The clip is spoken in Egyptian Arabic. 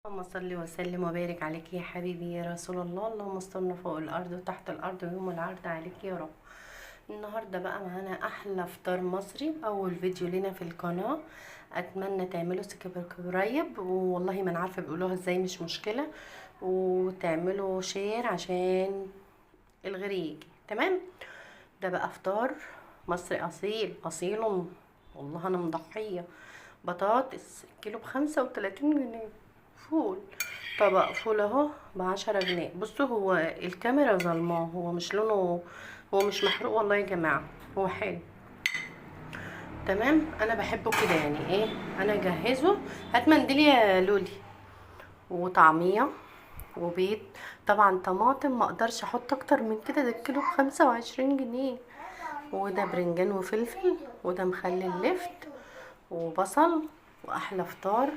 اللهم صل وسلم وبارك عليك يا حبيبي يا رسول الله. اللهم استرنا فوق الارض وتحت الارض ويوم العرض عليك يا رب. النهارده بقى معانا احلى فطار مصري، اول فيديو لنا في القناة. اتمنى تعملوا subscribe، والله ما انا عارفه بيقولوها ازاي، مش مشكلة، وتعملوا share عشان الغير يجي. تمام، ده بقى فطار مصري اصيل اصيل، والله انا مضحيه. بطاطس كيلو ب35 جنيه، فول طبق فول اهو ب10 جنيه. بصوا هو الكاميرا ظلماه، هو مش لونه، هو مش محروق والله يا جماعة، هو حلو. تمام، انا بحبه كده يعني ايه، انا اجهزة. هات منديل يا لولي. وطعميه وبيض، طبعا طماطم ما اقدرش احط اكتر من كده، ده الكيلو ب25 جنيه. وده برنجان وفلفل، وده مخلل لفت وبصل، واحلى فطار.